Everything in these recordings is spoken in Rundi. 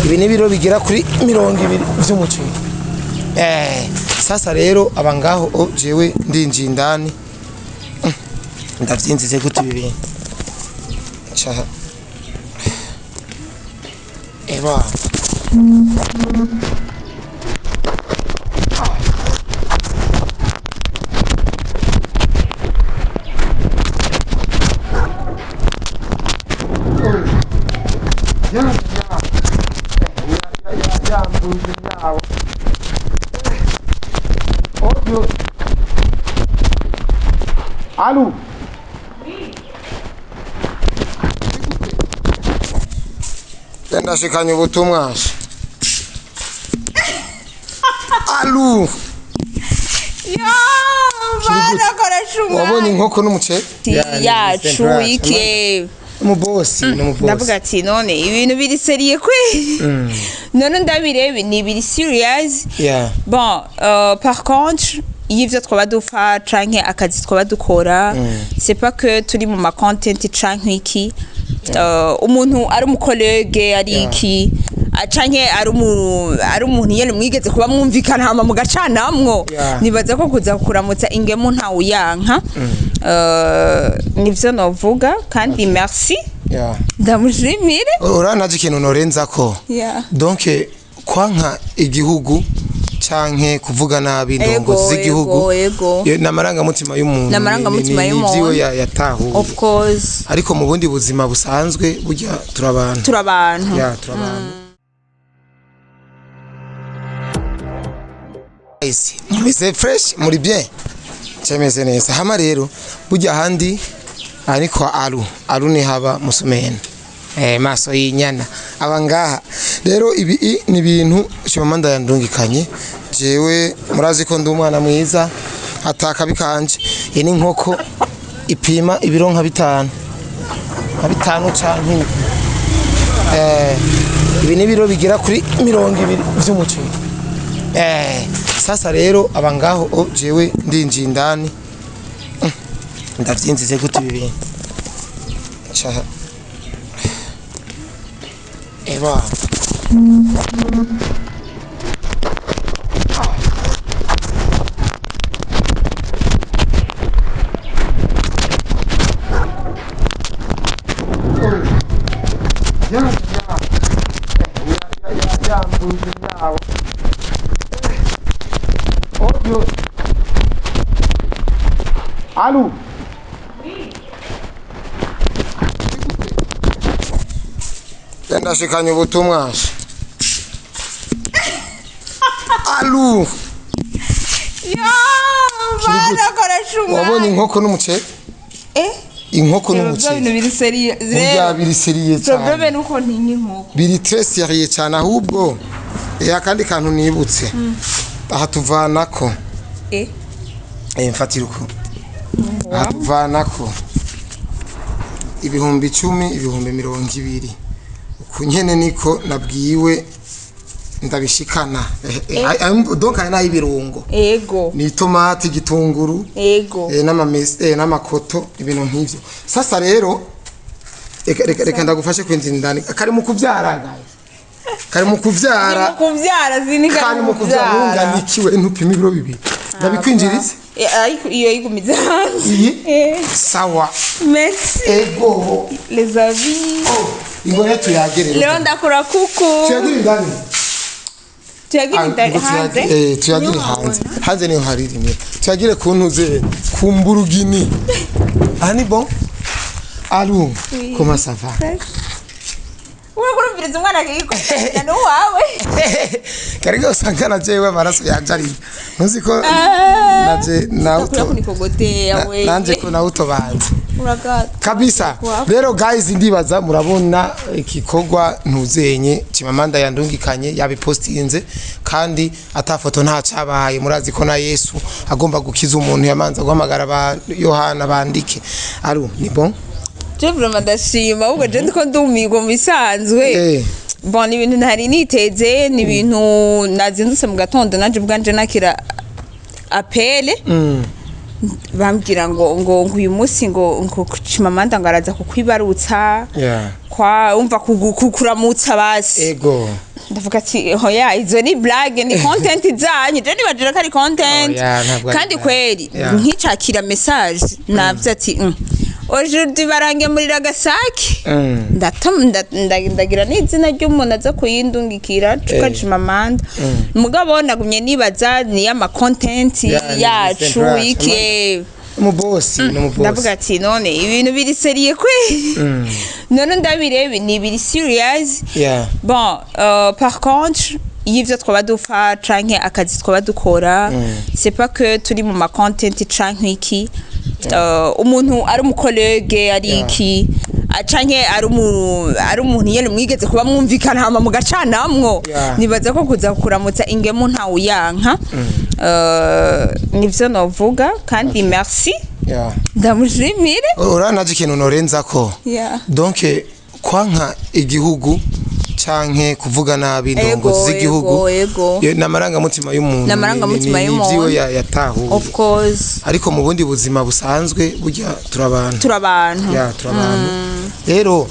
Ibi ni biro bigera kuri 20 vy'umuceri. Sasa rero aba ngaho o jewe ndinjiye indani, ndavyinzize gute ibi bintu? Ca eba ya ya ya ya ya mbuzi yawo. Odio. Alu. Ndashikanye ubutumwa. Alu. Yo, barakoresha Wabonye umwanya inkoko n'umuceri? Yacu iki? Umubosi n'umubosi. Ndavuga ati none ibintu biri sérieux kweli? None ndabirebe ni biri serious. Bon, par contre y'ivyo twaba dupfa canke akazi twaba dukora, c'est pas que turi mu ma content canke iki, umuntu ari umu collègue ari iki, canke ari umuntu nyene mwigeze kuba mwumvikana hama mugacanamwo, nibaza ko kuza kuramutsa ingemu ntawuyanka. Nivyo novuga kandi merci, ndamushimire. Uranaje ikintu norenzako. Donc kwanka igihugu canke kuvuga nabi indongozi z'igihugu ego. N'amarangamutima y'umuntu. N'amarangamutima y'umuntu. N'ivyiwe yatahuye. Of course. Ariko mu bundi buzima busanzwe burya turabantu. Turabantu. Ya, turabantu. Guys, mumeze fresh, muri bien, cemeze neza. Hama rero burya ahandi aha ni kwa Alu. Alu ni haba musumena, maso y'inyana aba ngaha. Rero ibi ni ibintu Chimamanda yandungikanye. Jewe murazi ko ndi umwana mwiza ataka bikanje. Iyi ni inkoko ipima ibiro nka 5, nka 5 canke ibi ni biro bigera kuri 20 vy'umuceri. Sasa rero aba ngaho o jewe ndinjiye indani, ndavyinzize gute ibi bintu? Ca eba ya ya ya ya ya mbuzi yawo. Odio. Alu. Ndashikanye ubutumwa. Alu. Yo, barakoresha Wabonye umwanya. inkoko n'umuceri? Inkoko Bya bintu n'umuceri. biri sérieux. Burya biri sérieux Problème cyane. nuko ntinya inkoko. Biri très sérieux cyane ahubwo. Akandi kantu nibutse. Aha tuvanako. Mfatira uko. Aha tuvanako. 10,000, 20,000. Uku nyene niko nabwiwe ndabishikana. Donc aya n'ay'ibirungo. Ni itomati, igitunguru, n'amakoto, ibintu nk'ivyo. Sasa rero reka ndagufashe kwinjira indani. Kari mu kuvyara guys. Kari mu kuvyara. Ni mu kuvyara, sinika. Kari mu kuvyara ntunganikiwe ntupima ibiro 2. Ndabikwinjirize? Ariko iyo yigumiza hanze. Iyi? Eh. Sawa. Merci. Ego. Les amis. Oh, ingore tuyagere. Leo ndakora kuku. Tuyagire indani. Tuyagire indani Ngo hanze. Tuyagire Niho hanze. habona. Hanze niho hari rimwe. Tuyagire ku ntuze ku mburugini. Aha ni bon? Allô, Oui. comment ça va? Urakurumviriza umwana akiyikora n'uwawe. Kariga usanga na jewe amaraso yanje ari. Ntuzi ko naje nawe Ndakura kunikogotea we. nanje ko nawe utobanze. Uragata. Kabisa. Wow. Rero guys, ndibaza murabona igikorwa ntuzenye Chimamanda yandungikanye yabipostinze kandi ata foto nta cabaye. Murazi ko na Yesu agomba gukiza umuntu yamanza guhamagara ba Yohana bandike. Aru ni bon. Je vraiment ndashima, ahubwo je ndiko ndumirwa mu bisanzwe. Bon, ni ibintu ntari niteze, ni ibintu nazindutse mu gatondo nanje ubwanje nakira appel, bambwira ngo uyu munsi ngo Chimamanda ngo araza kukwibarutsa, kwa umva kukuramutsa basi. Ego. Ndavuga ati hoya, izo ni blague, ni content zanyu. Je nibajira ko ari content. Oya, ntabwo ari Kandi blague. kweri nkicakira message navuze ati aujourd'hui barangemurira agasake." Ndagira n'izina ry'umuntu aza kuyindungikira Chimamanda. Mugabo nagumye nibaza ni ama content Yeah, ni yacu simple. iki. Umubosi ni umubosi. Ndavuga ati none ibintu biri sérieux kweri? None ndabirebe ni biri serious? Bon, par contre y'ivyo twaba dupfa canke akazi twaba dukora, c'est pas que turi mu ma content canke iki. Umuntu ari umu collègue, ari iki, canke ari umuntu nyene mwigeze kuba mwumvikana hama mugacanamwo, nibaza ko kuza kuramutsa ingemu ntawuyanka. Nivyo novuga kandi merci, ndamushimire. Uranaje ikintu norenzako. Donc kwanka igihugu canke kuvuga nabi indongozi z'igihugu Ego, ego. N'amarangamutima y'umuntu. N'amarangamutima y'umuntu. Ivyiwe yatahuye. Of course. Ariko mu bundi buzima busanzwe burya turabantu. Turabantu. Ya, turabantu. Rero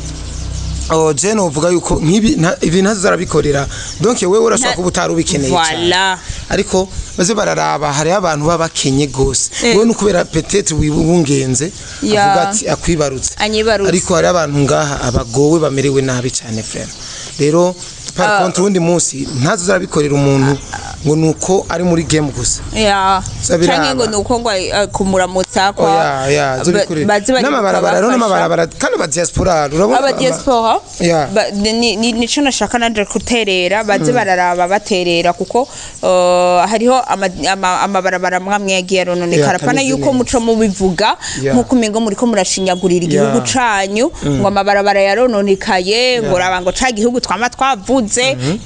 oh, je novuga yuko nk'ibi ibi ntazo zarabikorera. Donc wewe urashobora kuba utari ubikeneye cyane, ariko baze bararaba, hariho abantu baba bakenye gose. Wewe nukubera peut-être wibungenze, avuga ati akwibarutse. Anyibarutse. Ariko hariho abantu ngaha abagowe, bamerewe nabi cyane vraiment. Rero par contre undi munsi ntazo zarabikorera umuntu ngo nuko ari muri game gusa. Zabiraba. Canke ngo nuko ngo kumuramutsa kwa Oya, ya, zobikorera baze bari n'amabarabara rero kubafasha. N'amabarabara kandi aba diaspora urabona Aba diaspora nico nashaka nanje guterera, baze bararaba baterera, kuko hariho amabarabara amwe yagiye arononekara. Pana Atameze yuko neza. muco mubivuga nkuko umengo muriko murashinyagurira igihugu canyu, ngo amabarabara yarononekaye, ngo raba, ngo ca gihugu twama twavuze.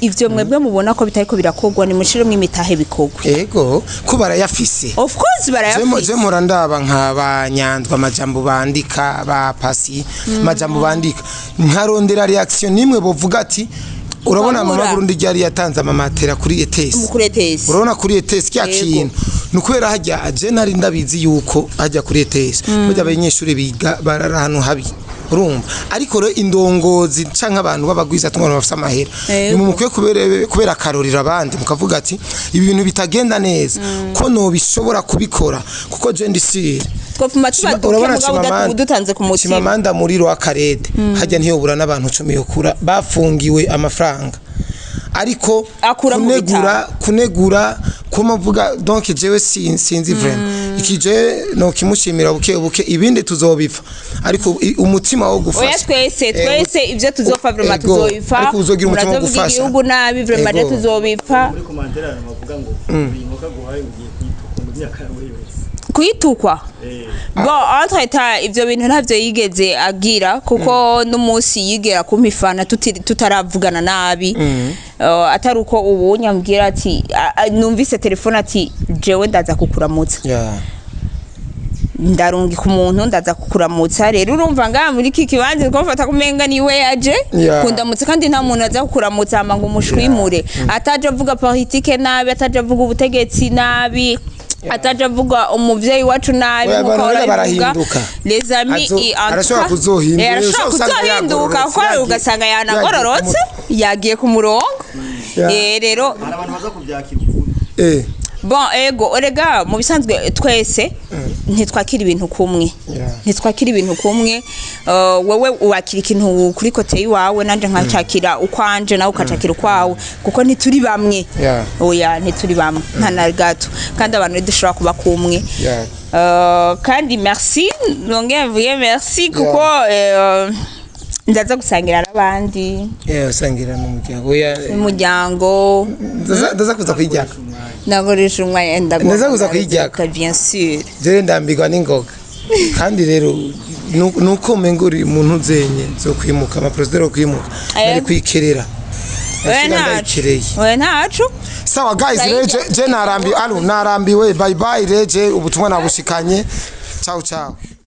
Ivyo mwebwe mubona ko bitariko birakorwa, ni mushiremwo imitahe bikorwe. Ego, ko barayafise. Of course barayafise. Je mpora ndaba nka banyandwa amajambo bandika, ba pasi amajambo bandika, nkarondera reaction nimwe bovuga ati urabona Babura. mama Burundi ryari yatanze amamatera kuri ETS. Kuri ETS. Urabona kuri ETS kya kintu ni ukubera hajya je nari ndabizi yuko hajya kuri ETS burya abanyeshuri biga barara ahantu habi, urumva. Ariko rero indongozi canke abantu b'abagwiza tunga bafise amahera, ni mukwiye kubera akarorero abandi, mukavuga ati ibi bintu bitagenda neza ko nobishobora kubikora, kuko je ndi sire. Twopfuma tuba duke, Urabona mugabo udutanze ku mutima. Chimamanda muri Rwakarede hajya ntiyobura n'abantu 10 yokura bafungiwe amafaranga, ariko Akura mu kunegura, kunegura kumavuga. Donc jewe sinzi vraiment iki je no kimushimira buke buke, ibindi tuzobipfa, ariko umutima wo gufasha. Oya, twese twese ivyo tuzopfa vraiment tuzobipfa. Ariko uzogira umutima wo Murazovuga gufasha. igihugu nabi, vraiment je tuzobipfa. Muri commentaire abantu bavuga ngo iyi nkoko aguhaye ugiye kuyituka ngo imyaka yawe yose. Kuyitukwa? Bon, entre temps ivyo bintu ntavyo yigeze agira, kuko n'umunsi yigera kumpifana tutaravugana nabi. Atari uko ubu nyambwira ati numvise telefone ati jewe ndaza kukuramutsa. Ndarungika umuntu, ndaza kukuramutsa. Rero urumva ngaha muri iki kibanza twafata kumenga niwe yaje kundamutsa, kandi nta muntu aza kukuramutsa hama ngo umushwimure ataje avuga politike nabi, ataje avuga ubutegetsi nabi, ataje avuga umuvyeyi wacu nabi. Oya, Nkuko abantu ahora abivuga. barahinduka. Les amis, Arashobora kuzohinduka, arashobora usanga kuzohinduka yagororotse, kuko ugasanga yanagororotse, yagiye ku murongo. Rero Hari abantu baza kubyakira ukundi. Bon, ego, erega mu bisanzwe twese ntitwakira ibintu kumwe. Ntitwakira ibintu kumwe. Wewe wakira ikintu kuri côté iwawe, nanje nkacakira ukwanje, nawe ukacakira ukwawe, kuko ntituri bamwe. Oya, ntituri bamwe nta na gato, kandi abantu ntidushobora kuba kumwe. Kandi merci, nongeye mvuge merci, kuko ndaza gusangira n'abandi. Yeah, usangira n'umuryango. Oya, Umuryango. Ndaza kuza kwijyaka. Nakoresha umwanya. Ndaza kuza kuyijyaka. Bien sûr. Jewe ndambirwa n'ingoga, kandi rero nuko umenga uri umuntu uzenye zo kwimuka, ama procédure yo kwimuka nari kwikerera. Oya. Nasiga Ntacu. ndayikereye. Oya, ntacu. Sawa guys, rero je narambiwe, alu narambiwe. Bye bye. Reje ubutumwa nabushikanye. Ciao ciao.